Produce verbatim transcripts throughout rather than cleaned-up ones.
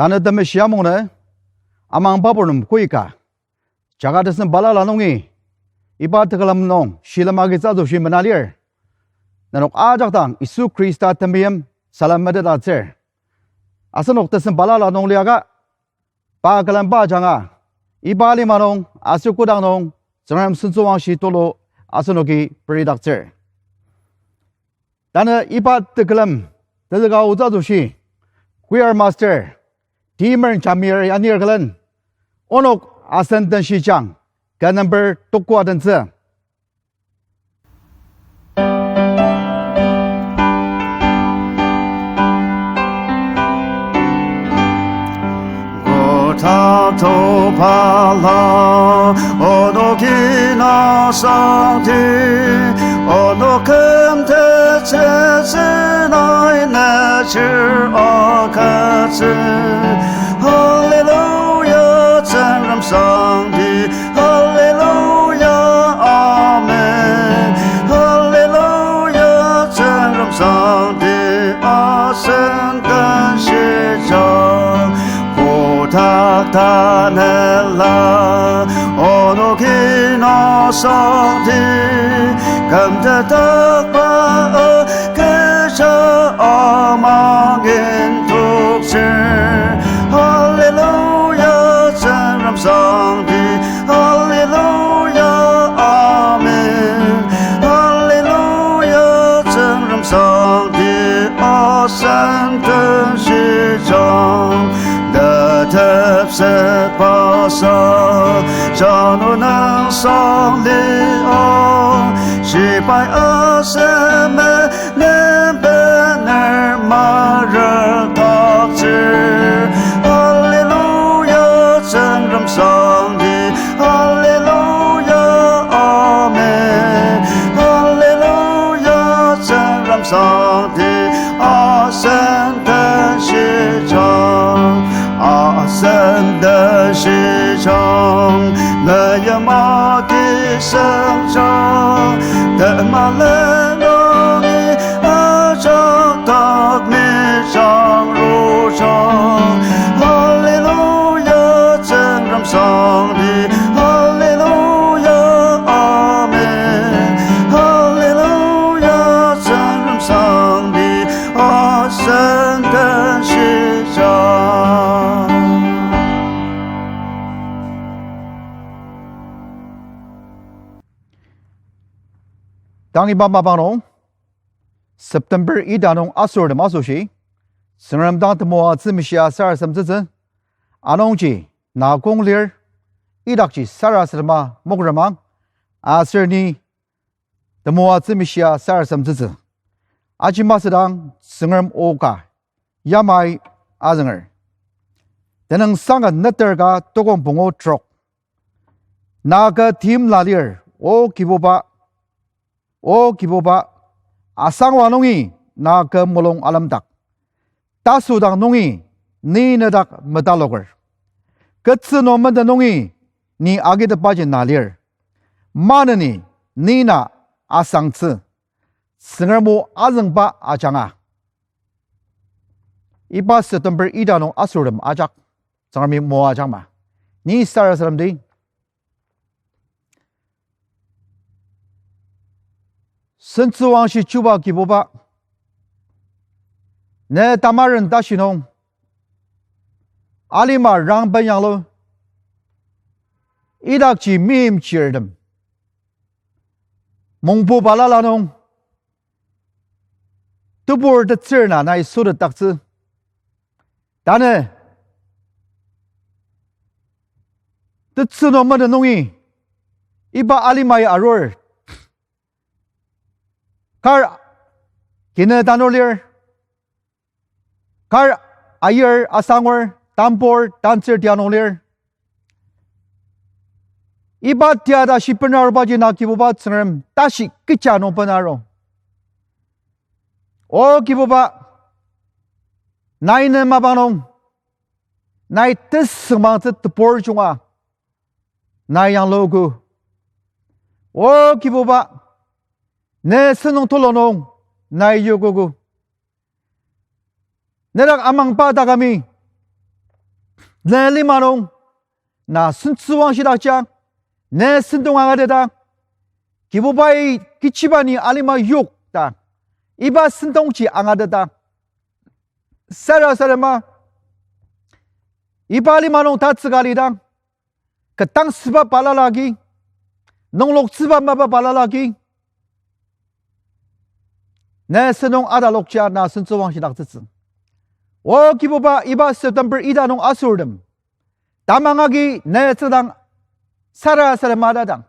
Tanü temeshi amungnü, amang pabur nem koika, jaga tesem balala nungi, iba tekülem nung shilem agitsü asoshi mena lir. Nenok ajak dang Yisu Khrista temeim salem metet atsür. Asenok tesem balala nung liaka, pa külemba ajanga, iba lima nung aser kodang nung Tsüngrem sentsüwangshi tulu asenoki peridaktsür. Tanü iba tekülem tezüka aotsü asoshi, choir master Timer Jamir anir külen, onok asen den shijang, kü number tokwa dentsü. Kotak tokbala, onoki na Sangti, onok kümtettsütsü nai ne chir agütsü. Hallelujah, Tsüngrem Sangti, Hallelujah, amen. Hallelujah, Tsüngrem Sangti, asen den shijang. Kotak tanela, onoki na Sangti, kümtetdakba a kecha amangin toktsür. Hallelujah, Tsüngrem Sangti, Hallelujah, amen. Hallelujah, Tsüngrem Sangti, asen den shijang. Tetepset basa, jano nang sanglia, shibai aseme nembener marakdaktsür. Hallelujah, Tsüngrem Sangti, Hallelujah, amen. Hallelujah, Tsüngrem Sangti, asen den shijang, asen den shijang, meyima ki sengjang, temalen nungi ajak dak mijang rujang. Hallelujah, Tsüngrem Sangti, Hallelujah, amen. Hallelujah, Tsüngrem Sangti, asen den shijang. Tang iba mapang nung, September ita nung asortem asoshi, Tsüngrem dang temoatsü meshia sarasademtsütsü, anungji na kong lir, idakji sarasadema mokremang, aser ni temoatsü meshia sarasademtsütsü. Aji masüdang Tsüngrem o ka yamai azünger. Tenüngsang ka neter ka tokong pungu trok. Na kü timla lir, O Kibuba, O Kibuba, asangwa nungi na kü mulung alemdak. Tasüdang nungi ni nedak metaloker. Ketsü nung menden nungi ni agitepaji na lir. Maneni ni na asangtsü. Tsüngrem o azüngba ajanga. Iba September ita nung asortem ajak, Tsüngremi moajangma. Ni sarasademdi. Sentsüwangshi chuba Kibuba, ne tamaren tashi nung alima rangben yanglu, idakji meimchirtem mongpu balala nung tebur tetsür na nai sütetdaktsü. Tanü tetsü nung menden nungi iba alimai arur. Kar kine tanur lir, kar ayir asangur, tambur, tantsür tia nung lir. Iba tia ta shibenarubaji na Kibuba Tsüngrem tashi kecha nung benaro. O Kibuba, nai ne mapang nung, nai tesüngmangtsü tebur junga nai yangluogo. O Kibuba, ne sentong tulu nung nai yokogo. Nedak amangba takami, ne lima nung, na sentsüwangshidakjang, ne sentong angateta, Kibubai kechiba ni alima yok ta, iba sentongji angateta, sarasadema, iba lima nung tatsüka lidang, ketdangsüba balala agi, nungloktsüba mapa balala agi, ne sentong atalokja na sentsüwangshidaktsütsü. O Kibuba, iba September ita nung asürtem tamang agi ne tsüngdang sarasadema tatang,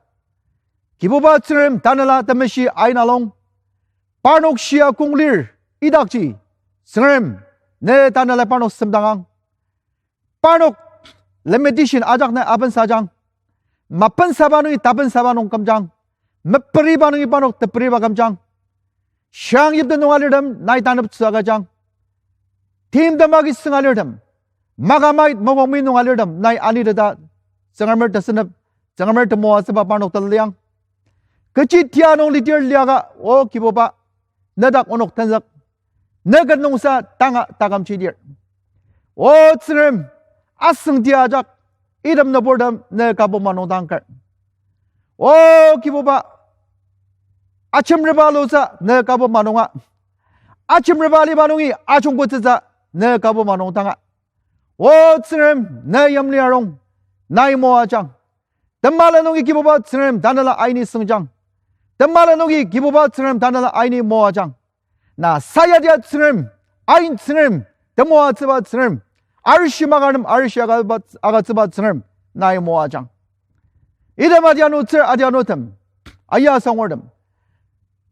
Kibuba Tsüngrem Tanela Temeshi aina along, parnok shia kong lir idakji, Tsüngrem, ne Tanela parnok semdangang. Parnok limitation ajak nai apensajang. Mapensaba nungi tapensaba nung kümjang. Meperiba nungi parnok teperiba kümjang. Shiang yipten nung alirtem nai taneptsü agüjang. Timtem agi sünga alirtem, makamait mokongmi nung alirtem nai aniteta, Tsüngremer tesenep, Tsüngremer temoatsüba parnok teliang. Kechi tia nung lidir liaka, O Kibuba, nedak onok tenzük, ne ket nungsa tanga takümji lir. O Tsüngrem, asüngti ajak, item nüburtem ne kübok manung tangker. O Kibuba, ajemrepa lutsü ne kübok manunga, ajemrepa liba nungi ajungkutsütsü ne kübok manung tanga. O Tsüngrem, ne yimli arung, nai moajang. Temala nungi Kibuba Tsüngrem Tanela aini süngjang. Temala nungi Kibuba Tsüngrem Tanela aini moajang. Na sayadia Tsüngrem, ain Tsüngrem, temoatsüba Tsüngrem, arishi makartem arishi agütsüba, agütsüba Tsüngrem, nai moajang. Item adianu tsür adianutem, aya sangurtem,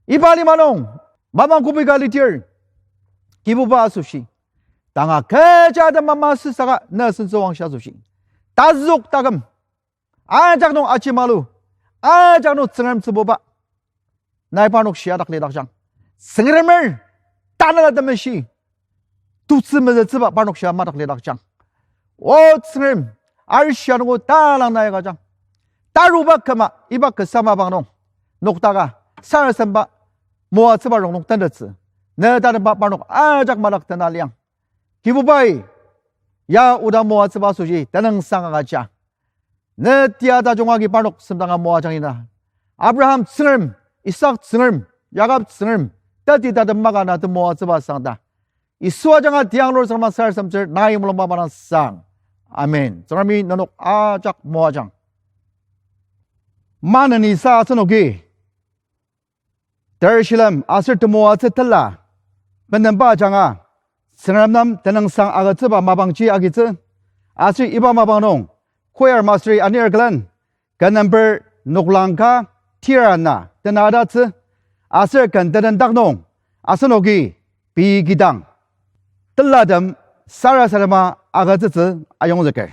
iba lima nung, mapang kübok ka lidir, Kibuba asoshi, tanga kecha tem mamasü saka ne sentsüwangshi asoshi, tazük taküm, ajak nung ajimalu, ajak nung Tsüngrem Tsübuba, nai parnok shia dak lidakjang. Tsüngremer Tanela Temeshi, tutsü mezütsüba parnok shia madak lidakjang. O Tsüngrem, arishi anungo talang nai agüjang. Taruba küma, iba kasa mapang nung, noktaka, sarasademba, moatsüba rongnung tentettsü, ne tanüba parnok ajak madak tena liang. Kibubai, ya oda moatsüba asoshi tenüngsang agüja. Ne tia tajung agi parnok semdanga moajang ina. Abraham Tsüngrem, Isak Tsüngrem, Jakob Tsüngrem, teti tatem maka na temoatsüba sang ta, Yisu ajanga tiang lur Tsüngrem sarasademtsür nai mulungba manang sang. Amen. Tsüngremi nenok ajak moajang. Maneni sa asenoki Ter shilem aser temoatsü tela, benemba ajanga, Tsüngrem nem tenüngsang agütsüba mapangji agitsü, aser iba mapang nung, choir master-i anir külen, ken number noklang ka tir ana tenadatsü, aser ken tetendak nung, asenoki pei kidang telatem sarasadema agütsütsü ayongzüker.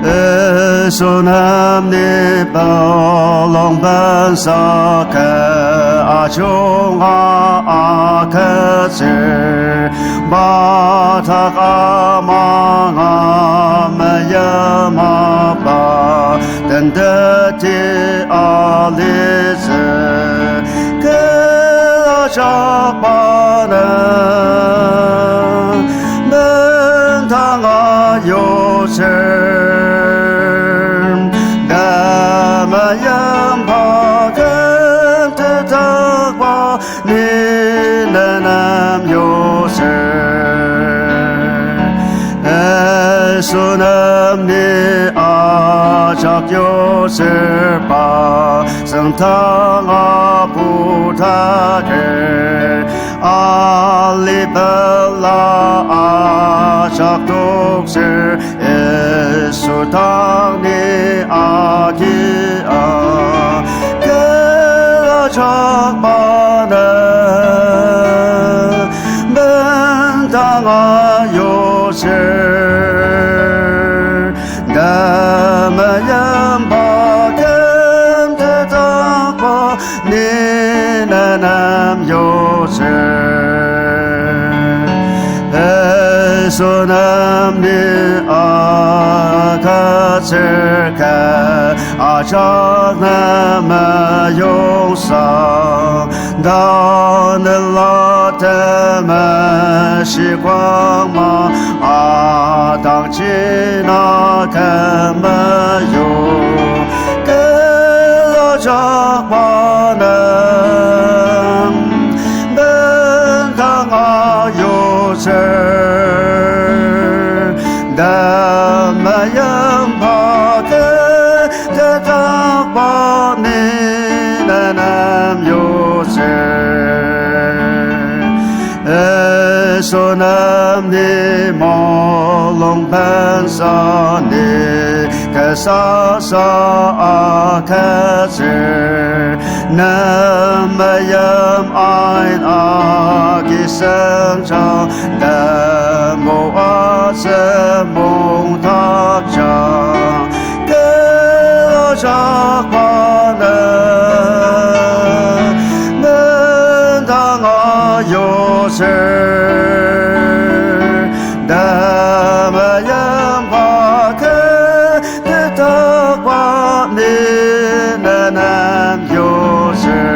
Yisu nem ni balong bensa ke ajunga agütsür, madak amanga meyimaba tenteti alitsü, kü ajak pa nem bendanga yotsür, temeyimba küm tetakba ni nenem yotsür. Yisu nem ni ajak yotsürba, süngdanga putaker, alibela ajak toktsür, Yisu dang ni agia, kü ajak pa nem bendanga yotsür, temeyimba küm tetakba ni nenem yotsür. Yisu nem ni agütsür, kü Janeme yongsa, tanela temeshi kwangma, atang china keme yo, kela jakba nem, bendanga yotsür, temeim pa ke Tetakba ni nenem yotsür. Yisu nem ni mulung pensa ni kesasa agütsür. Nemeim ain agi sengjang, temoatsü mungdakjang. Kelajakba nem, bendanga yotsür, temeim pa ke Tetakba ni nenem yotsür.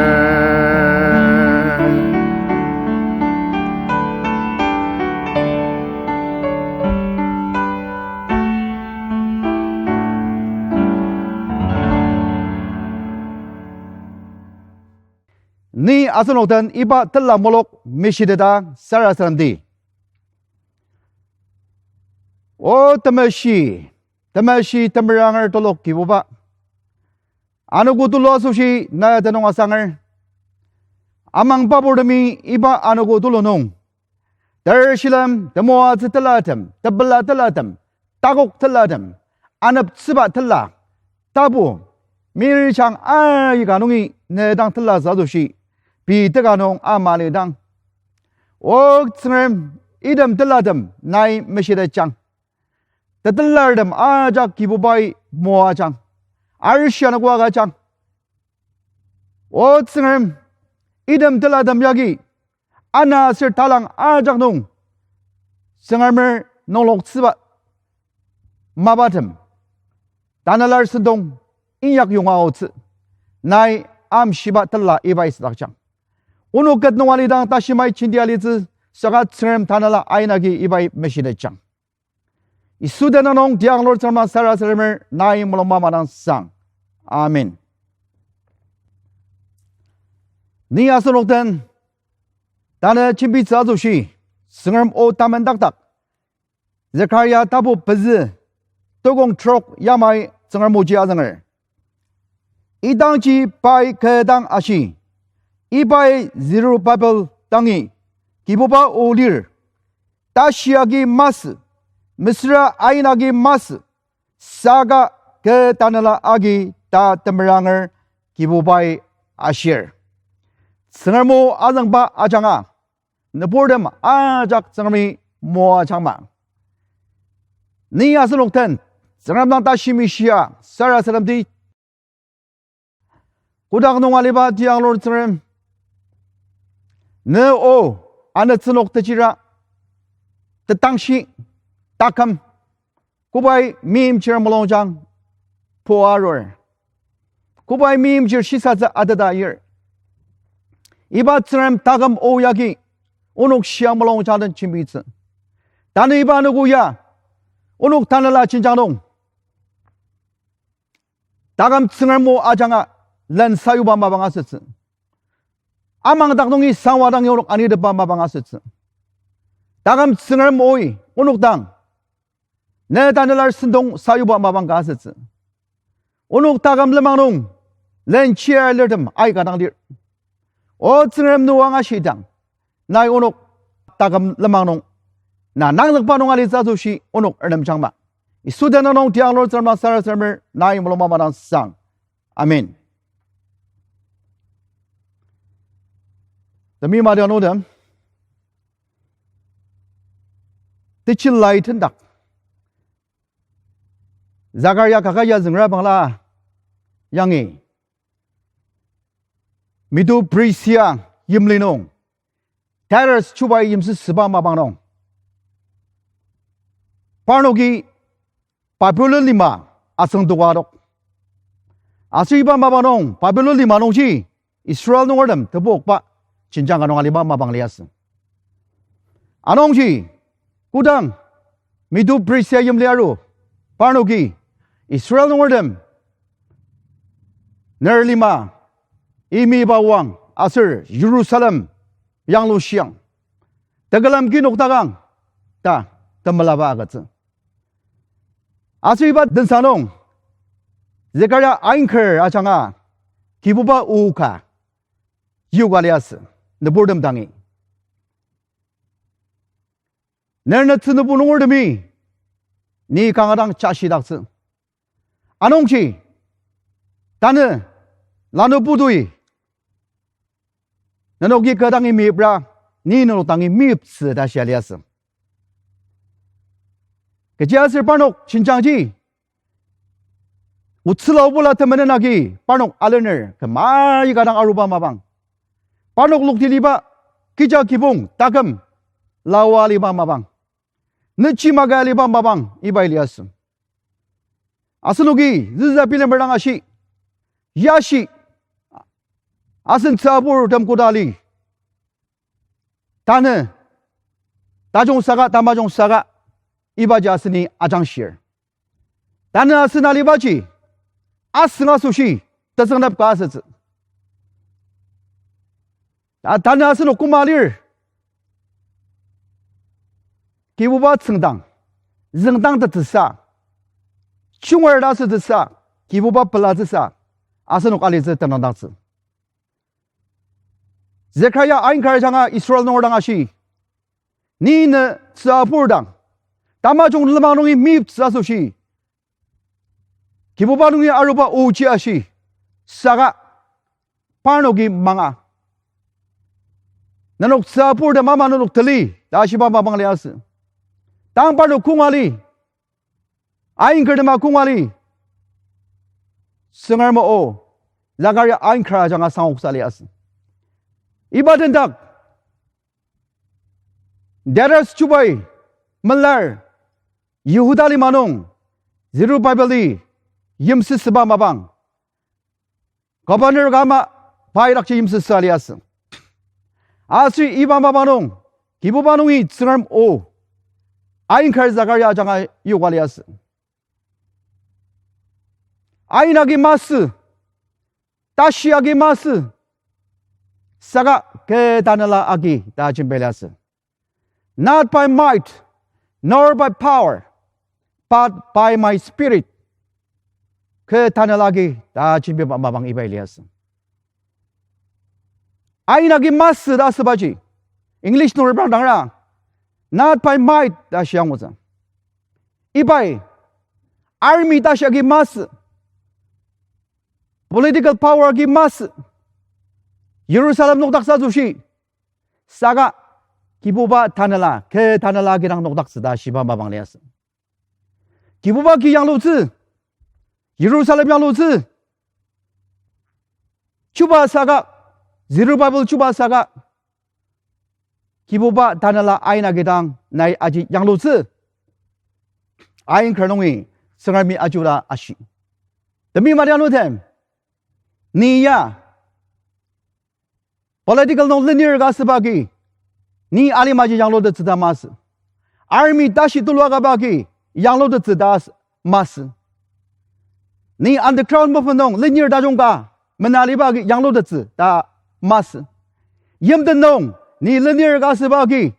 Ni asenok den iba tela mulok mishiteta sarasademdi. O temeshi, temeshi temeranger telok Kibuba, anogo tulu asoshi na tenüng asanger. Amangba purtemi iba anogo tulu nung, ter shilem, temoatsü telatem, tepela telatem, takok telatem, aneptsüba tela, tapu, mirijang aika nungi ne dang tela sa asoshi, pei teka nung ama lidang. O Tsüngrem, item telatem nai meshitetjang. Tetelartem ajak Kibubai moajang, arishi anogo agüjang. O Tsüngrem, item telatem yagi, ana aser talang ajak nung, Tsüngremer nungloktsüba mapatem, Tanela sentong inyak yonga aotsü, nai amshiba tela ibai sadakjang. Onok ket nung alidang tashimai jenti alitsü, saka Tsüngrem Tanela ain agi ibai meshitetjang. Yisu tenüng nung tiang Lord Tsüngrem sarasademer nai mulung mamadang sang. Amen. Ni asenok den tanü jembitsü asoshi, Tsüngrem o tamendakdak, Zekaria tapu pezü, tokong trok yamai Tsüngrem oji azünger. Idangji pai kü dang ashi, ibai Zerubabel dangi, Kibuba o lir, tashi agi masü, mesüra ain agi masü, saka kü tanela agi ta temeranger Kibubai ashir. Tsüngrem o azüngba ajanga, nüburtem ajak Tsüngremi moajangma. Ni asenok den Tsüngrem dang tashi mishia sarasademdi. Kotak nung aliba tiang Lord Tsüngrem, ne o anütsünok techira, tetangshi, taküm, kobai meimchir mulungjang pua arur, kobai meimchir shisatsü ateta ir. Iba Tsüngrem taküm o yagi onok shia mulungjang den jembitsü. Tanü iba anogo ya onok tanela jenjang nung taküm Tsüngrem o ajanga len sayuba mapang asütsü. Amangdak nungi sangwa dangi onok anitepba mapang asütsü. Taküm Tsüngrem oi onok dang ne tanela sentong sayuba mapang ka asütsü. Onok taküm lenmang nung len chia lirtem aika dang lir. O Tsüngrem nü o angashidang, nai onok taküm lenmang nung na nangzükba nung alitsü asoshi onok renemjangma. Yisu tenüng nung tiang Lord Tsüngrem sarasademer nai mulung mamadang sang. Amen. Temi madiang nudem, techilai tendak, Zakaria kaka ya züngra bangla yangi, Medo-Persia yimli nung, Darius chubai yimsüsüba mapang nung, parnoki Babylon lima asüngdoka adok. Aser iba mapang nung Babilon lima nungji Israel nungertem tebokba jenjang ka nung aliba mapang liasü. Anungji, kodang Medo Persia yimli aru, parnoki Israel nungertem ner lima, imi iba oang aser Jerusalem yanglushiang, tekülem ki noktakang ta temelaba agütsü. Aser iba tensa nung Zekaria ainker ajanga Kibuba o ka yoka liasü, nüburtem dangi. Ner netsü nübur nungertemi ni kanga dang jashidaktsü. Anungji, tanü lanu putui nenoki kü dangi meyipra, ni nenok dangi meyiptsü ta shia liasü. Kechiaser parnok jenjangji otsüla obula temenen agi parnok alener kümai ka dang aruba mapang, parnok loktiliba kija kibong taküm laoa aliba mapang, nechi maka aliba mapang iba liasü. Asenoki züza bilemer dang ashi, yashi, asen tsüburtem koda ali, tanü tajung saka tamajung saka ibaji aseni ajangshir. Tanü asen alibaji asüng asoshi tetsüngnep ka asütsü. Ta- tanü asenok koma lir? Kibuba tsüngdang, züngdangtettsüsa, chunger ta asütsüsa, Kibuba pelatsüsa asenok alitsü tenüngdaktsü. Zekaria ainker ajanga Israel nunger dang ashi, ni ne tsübur dang tamajung lenmang nungi meyiptsü asoshi Kibuba nungi aruba oji ashi, saka parnoki manga, nenok tsüburtem ama nenok tali ta shiba mapang liasü. Tang parnok kong ali, ainkertem a kong ali, Tsüngrem o Zekaria ainker ajanga sangoksa liasü. Iba tendak Darius chubai melar Yihuda lima nung Zerubabeli yimsüsüba mapang, governor ka ama pai dakji yimsüsa liasü. Aser iba mapang nung Kibuba nungi Tsüngrem o ainker Zekaria ajanga yoka liasü. Ain agi masü, tashi agi masü, saka kü tanela agi ta jembi liasü. Not by might, nor by power, but by my spirit, kü tanela agi ta jembiba mapang ibai liasü. Ain agi masü ta asübaji, English nung reprangdangra, not by might ta shiangutsü. Ibai army tashi agi masü, political power agi masü, Jerusalem nokdaktsü asoshi, saka Kibuba tanela, kü tanela agi dang nokdaktsü ta shiba mapang liasü. Kibuba ki yanglutsü, Jerusalem yanglutsü, chuba saka, Zerubabel chuba saka, Kibuba tanela ain agi dang nai aji yanglutsü. Ainker nungi Tsüngremi ajuda ashi, temi madianutem, ni ya political nung lenir ka asüba agi, ni alimaji yanglutettsü ta masü. Army tashi tulu akaba agi yanglutettsü ta s- masü. Ni underground movement nung lenir tajung ka menaliba agi yanglutettsü ta masü. Yimten nung ni lenir ka asüba agi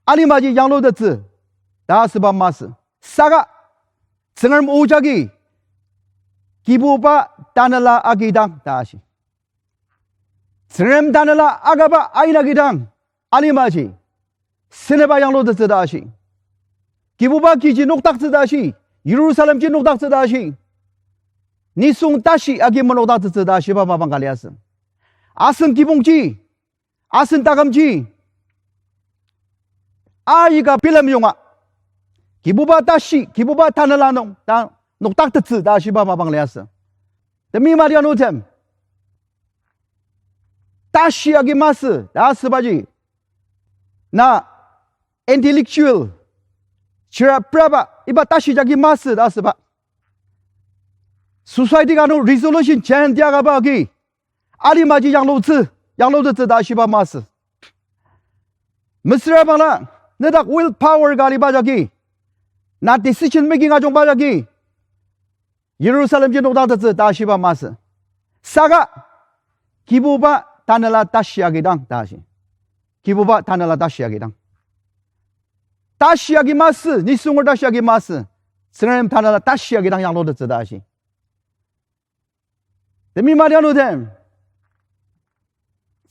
alimaji yanglutettsü ta asüba masü. Saka Tsüngrem o jagi Kibuba tanela agi dang ta ashi. Tsüngrem tanela akaba ain agi dang alimaji seneba yanglutettsü ta ashi. Kibuba kiji nokdaktsü ta ashi, Jerusalemji nokdaktsü ta ashi. Nisung tashi agi menokdaktsütsü ta ashiba mapang ka liasü. Asen kibongji, asen takümji aika bilem yonga Kibuba tashi, Kibuba tanela nung ta nokdaktettsü ta ashiba mapang liasü. Temi madianutem, tashi agi masü ta asübaji, na intellectual, chirapraba, iba tashi jagi masü ta asüba. Society ka nung resolution change tiakaba agi, alimaji yanglutsü, yanglutettsü ta shiba masü. Mesüra bangla, nedak will power ka aliba jagi, na decision making ajungba jagi, Jerusalem ji nokdaktettsü ta shiba masü. Saka, Kibuba tanela tashi agidang ta shi. Kibuba tanela tashi agidang. Tashi agi masü, nisunger tashi agi masü. Tsüngrem tanela tashi agidang yanglutettsü ta shi. Temi madianutem,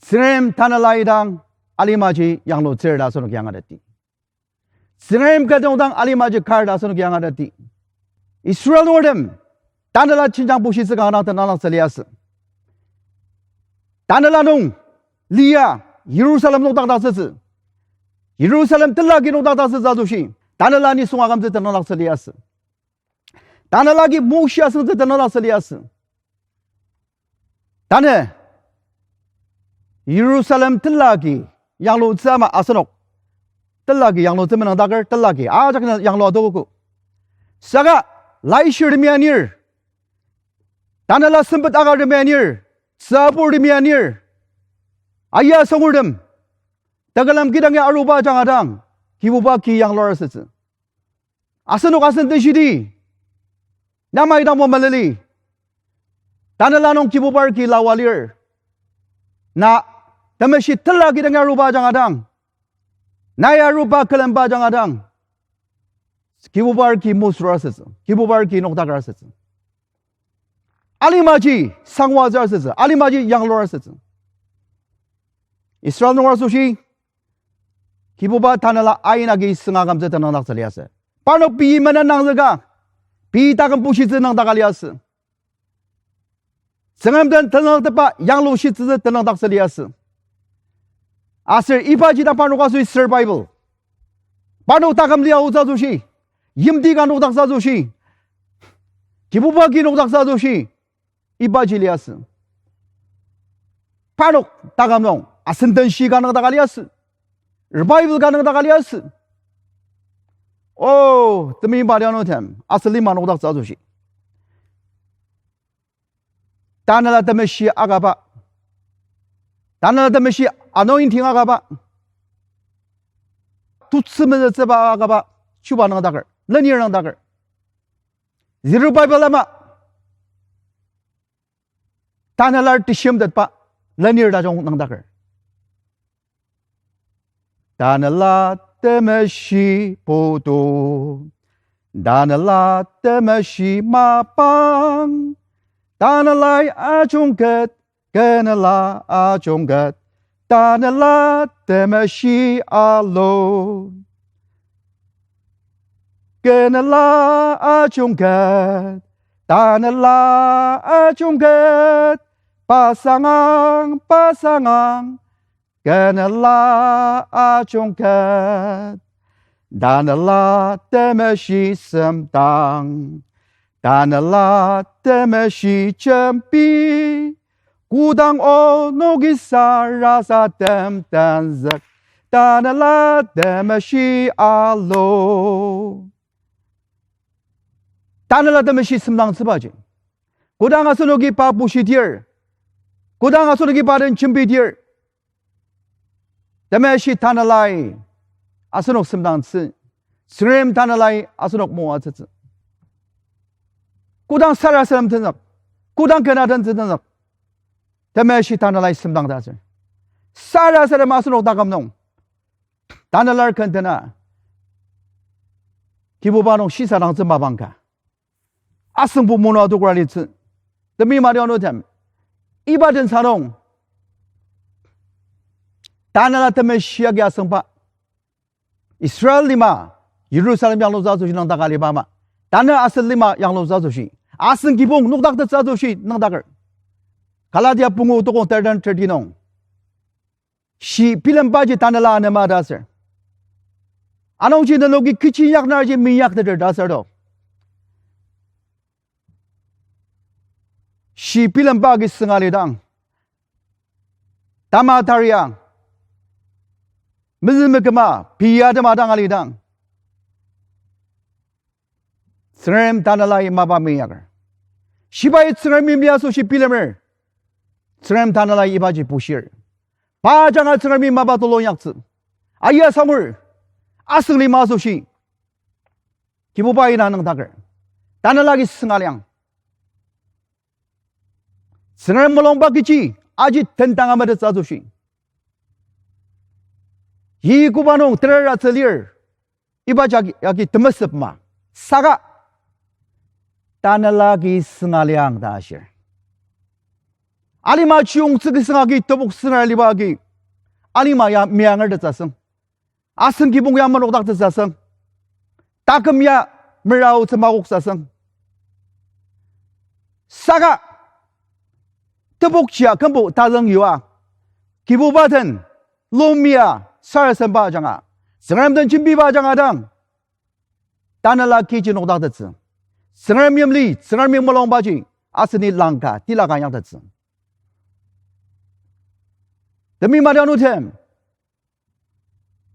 Tsüngrem tanela idang alimaji yanglutsür ta asenok yangateti. Tsüngrem ketongdang alimaji kar ta asenok yangateti. Israel nungertem, tanela jenjang bushitsü kanga dang tenangdaktsü liasü. Tanela nung lia Jerusalem nokdakdaktsütsü. Jerusalem tela agi nokdakdaktsütsü asoshi, tanela nisung akümtsü tenangdaktsü liasü. Tanela agi Moshe asüngtsü tenangdaktsü liasü. Tanü Jerusalem tela agi yanglutsü ama asenok tela agi yanglutsü menangdaker, tela agi ajak na yanglu adokogo. Saka laishirtemi anir, tanela sempet agartemi anir, tsüburtemi anir, aya asüngertem, tekülem kidang ya aruba ajanga dang, Kibuba ki yanglur asütsü. Asenok asen tenshidi, namai dang mo meleli. Tanela nung Kibubar ki lawa lir. Na temeshi tela kidang ya aruba ajanga dang, nai aruba külemba ajanga dang, Kibubar ki musür asütsü, Kibubar ki nokdaker asütsü. Alimaji sangwatsü asütsü, alimaji yanglur asütsü. Israel nunger asoshi, Kibuba tanela ain agi sünga akümtsü tenangdaktsü liasü. Parnok pei menen nangzüka, pei taküm bushitsü nangdaka liasü. Tsüngrem den tenangdaktepa yanglushitsü tenangdaktsü liasü. Aser ibaji dang parnok asoshi survival, parnok taküm lia aotsü asoshi, yimti ka nokdaktsü asoshi, Kibuba ki nokdaktsü asoshi, ibaji liasü. Parnok taküm nung asen tenshi ka nangdaka liasü, revival ka nangdaka liasü. O, temi madianutem, asen lima nokdaktsü asoshi, tanela temeshi akaba, tanela temeshi anointing akaba, tutsü mezütsüba akaba, chuba nangdaker, lenir nangdaker. Zerubbabel ama, tanelar teshimtetba lenir tajung nangdaker. Tanela temeshi putu, tanela temeshi mapang, tanelai ajungket, kenela ajungket, tanela temeshi alu. Kenela ajungket, tanela ajungket, pasangang, pasangang, kenela ajungket. Tanela temeshi semdang, tanela temeshi jembi, kodang onoki sarasadem tenzük, tanela temeshi alu. Tanela temeshi semdangtsübaji, kodang asenoki pa bushidir, kodang asenoki pa den jembidir, temeshi tanelai asenok semdangtsü, Tsüngrem tanelai asenok moatsütsü. Kodang sarasadem tenzük, kodang kena den tenzük, temeshi tanelai semdangtsü aser, sarasadem asenok taküm nung tanelar ken tena, Kibuba nung shisadangtsü mapang ka, asüngbo mona tokra litsü. Temi mari anutem, iba tensa nung tanela temeshi agi asüngba, Israel lima Jerusalem yanglutsü asoshi nangdaka aliba ama, tanü asen lima yanglutsü asoshi, asen kibong nokdaktettsü asoshi nangdaker. Galatia pungu tokong thirteen thirty nung, shi bilembaji tanela anema ta aser, anungji nenoki kechi inyaknarji meinyakteter ta aser to. Shi bilemba agi sünga lidang, tama taria, mezü meküma pia tema dang alidang, Tsüngrem tanelai mapa meinyakar. Shibai Tsüngremi mia asoshi bilemer. Tsüngrem Tanela ibaji bushir. Pa ajanga Tsüngremi mapa tulu inyaktsü. Aya sangur. Asüng lima asoshi. Kibuba ina nüngdaker. Tanela agi sünga liang. Tsüngrem mulungba kechi aji tendanga metettsü asoshi. Yi koba nung tereratsü lir. Iba jagi, agi temesep ma. Saka. Tanela agi sünga liang ta ashir. Alima chiyungtsü kisüng agi tebok sünga liba agi. Alima ya miangertettsü asüng. Asen kibong ya menokdaktettsü asüng. Taküm ya meraotsü makoktsü asüng. Saka tebokjia kümbo tazüng yua. Kibuba den, lomia, sarasademba ajanga. Tsüngrem den jembiba ajanga dang. Tanela kechi nokdaktettsü. Tsüngrem yimli, Tsüngremi mulungbaji, aseni langka, tilaka inyaktettsü. Temi madianutem.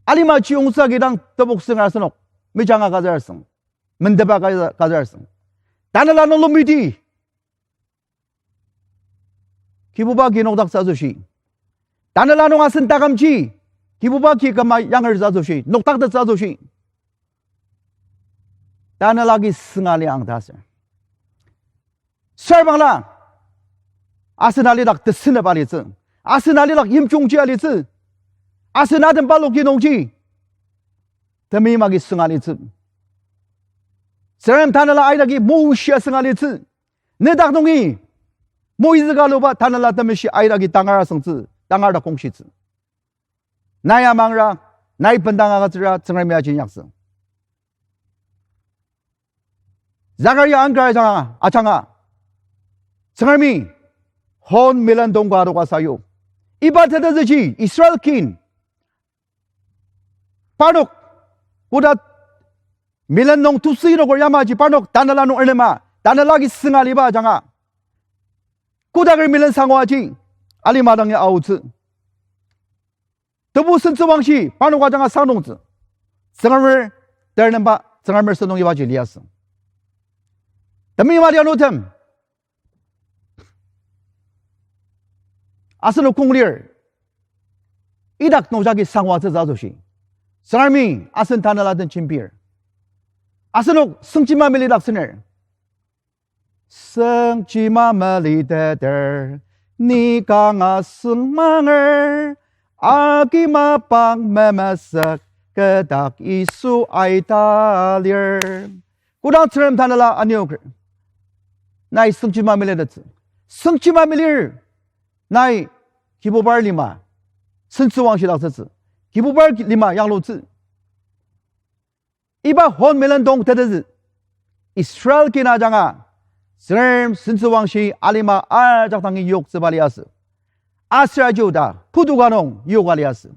Alima chiyungtsü agi dang tebok sünga asenok. Mejanga kazar asüng. Mendepa kaza-, kazar asüng. Tanela nung lomiti. Kibuba ki nokdaktsü asoshi. Tanela nung asen takümji. Kibuba ki küma yangertsü asoshi. Nokdaktettsü asoshi. Tanela agi sünga liang ta asür. Sarbangla, asen alidak tesünep alitsü. Asen alidak yimjungji alitsü. Asen atem paloki nungji. Temi magi sünga alitsü. Tsüngrem Tanela aidagi moshia sünga alitsü. Nedak nungi, moizüka luba Tanela Temeshi aidagi tangar asüngtsü, tangar dak kongshitsü. Nai amangra, nai bendang agütsüra, Tsüngremi aji inyaktsü. Zakaria anger ajanga, ajanga. Tsüngremi, hon melendong ka adoka sayu. Iba tetezüji, Israel kin. Parnok, koda melendong tusü inoker yamaji parnok, Tanela nung ernema, Tanela agi sünga liba ajanga. Kodaker melen sangu aji, alima dang ya aotsü. Tebu sentsüwangshi, parnok ajanga sangdongtsü. Tsüngremer, ternemba, Tsüngremer sentong ibaji liasü. Temi madianutem. Asenok kong lir. Idak nung jagi sangwatsütsü asoshi. Tsüngremi asen Tanela den jembir. Asenok süngjima melidaktsüner. Süngjima meliteter, ni kanga süngmanger, agi mapang memesük, kü dak Yisu aita lir. Kodang Tsüngrem Tanela anioker. Nai süngjima melitettsü. Süngjima melir. Nai Kibubar lima sentsüwangshidaktsütsü. Kibubar lima yanglutsü. Iba hon melendong tetezü. Israel kin ajanga, Tsüngrem sentsüwangshi alima ajak dangi yoktsüba liasü. Aser aji oda, putu ka nung yoka liasü.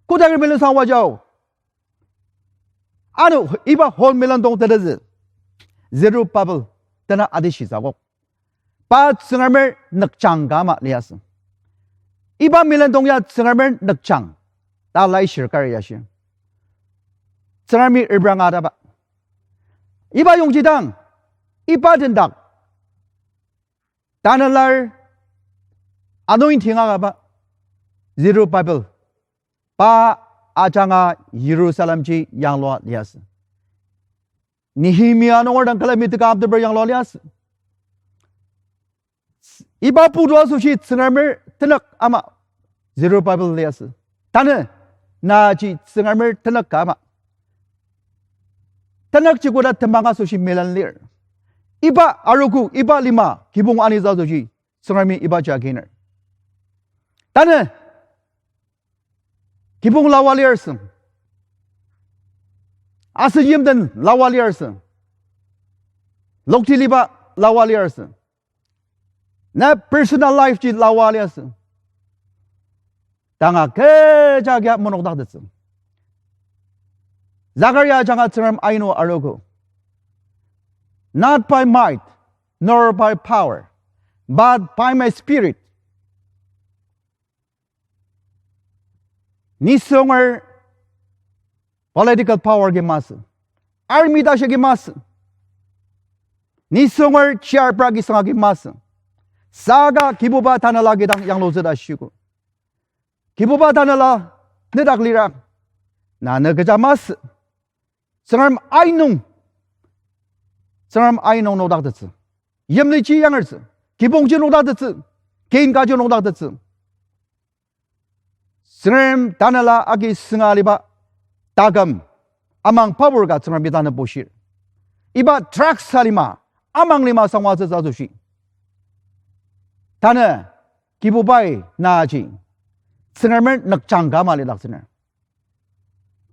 Kodaker melen sangwa jao. Ano iba hon melendong tetezü. Zerubabel tena adishitsü akok. Pa Tsüngremer nükjang ka ama liasü. Iba melendong ya Tsüngremer nükjang ta laishir kari ya shi. Tsüngremi repranga ataba. Iba yongji dang, iba tendak Tanela anointing agaba Zerubabel. Pa ajanga Jerusalemji yanglua liasü. Nehemia nunger dang külemi teka amteper yanglua liasü. Iba putu asoshi Tsüngremer tenük ama Zerubabel liasü. Tanü, naji Tsüngremer tenük ka ama. Tenükji koda temang asoshi melen lir. Iba arogo, iba lima, kibong anitsü asoshi, Tsüngremi ibaji aginer. Tanü, kibong lawa liarsü. Asen yimden lawa liarsü. Lokti liba lawa liarsü. Na personal life ji lawa liasü. Tanga kecha kia menokdaktettsü. Zakaria ajanga Tsüngrem ainu arogo. Not by might, nor by power, but by my spirit. Nisonger political power agi masü. Army tashi agi masü. Nisunger chirpra agi sünga agi masü. Saka Kibuba Tanela agi dang yanglutsü ta shiogo. Kibuba Tanela, nedak lira, na ne kecha masü. Tsüngrem ainung, Tsüngrem ainung nokdaktettsü. Yimliji yangertsü. Kibongji nokdaktettsü. Kin kaji nokdaktettsü. Tsüngrem Tanela agi sünga aliba taküm amang pabur ka Tsüngremi tanü bushir. Iba drugs alima, amang lima sangwatsütsü asoshi, tanü Kibubai naji Tsüngremer nükjang ka ama lidaktsüner.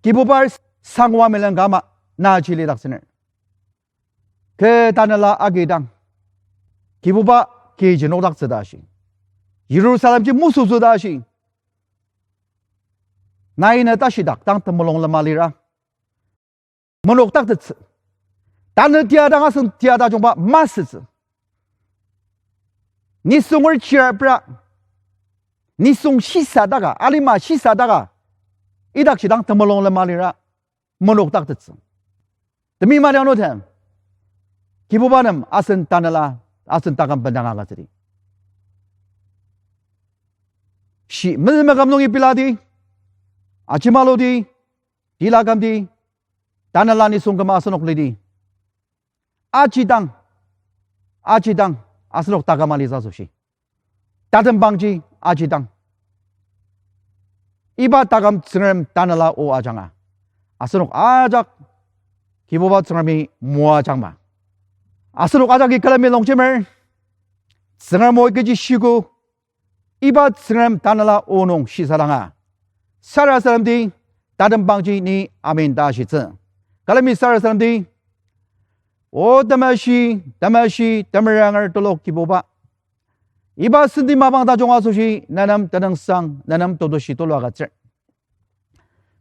Kibubar sangwa melen ka ama naji lidaktsüner. Kü Tanela agi dang Kibuba kiji nokdaktsü ta shi. Yirusalemji musutsü ta shi. Nai na tashidak dang temulung lema lira menokdaktettsü. Tanü tia dang asen tia tajungba masütsü. Nisunger chirpra, nisung shisadaka, alima shisadaka, idakji dang temulung lema lira menokdaktettsü. Temi mali ano tem, Kibuba nem asen Tanela, asen taküm bendang agütsüdi. Shi mezüngmekam nungi piladi, ajimaludi, tilakümdi, Tanela nisung küma asenok lidi. Ajidang, ajidang, asenok taküm alitsü asoshi, tatembangji ajidang, iba taküm Tsüngrem Tanela o ajanga, asenok ajak Kibuba Tsüngremi moajangma. Asenok ajaki külemi longjemer, Tsüngrem o kechi shiogo, iba Tsüngrem Tanela o nung shisadanga, sarasademdi tatembangji ni amen ta ashitsü. Külemi sarasademdi, O temeshi, temeshi, temeranger telok Kibuba, iba senti mapang tajung asoshi ne nem tenüngsang, ne nem tetushi tulu agütsür.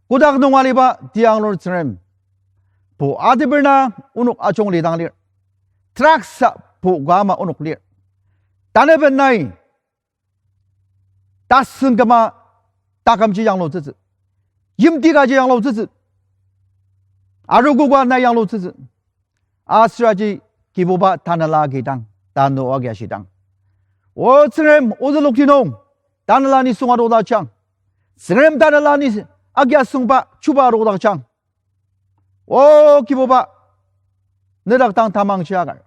Kotak nung aliba tianglur Tsüngrem, pu ateper na onok ajung lidang lir. Traksa pu ka ama onok lir. Tanü ben nai tasen küma takümji yanglutsütsü, yimti kaji yanglutsütsü, arogo ka nai yanglutsütsü. Asüraji Kibuba Tanela agi dang, tanü agi ashidang, O Tsüngrem, ozü lokti nung Tanela nisung adokdakjang. Tsüngrem Tanela ni agi asüngba chuba adokdakjang. O Kibuba, nedak dang tamangji akar,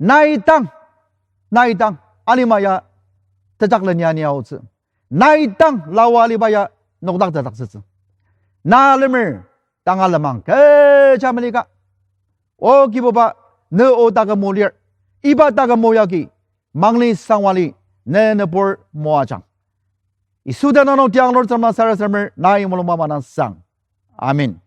nai dang, nai dang alima ya tejakleni ani aotsü. Nai dang lawa aliba ya nokdaktetdaktsütsü. Na lemer tanga lenmang kecha melika, O Kibuba, ne o taküm o lir. Iba taküm o yagi mangli sangwali ne nübur moajang. Yisu tenüng nung tianglur Tsüngrem sarasademer nai mulungba manang sang. Amen.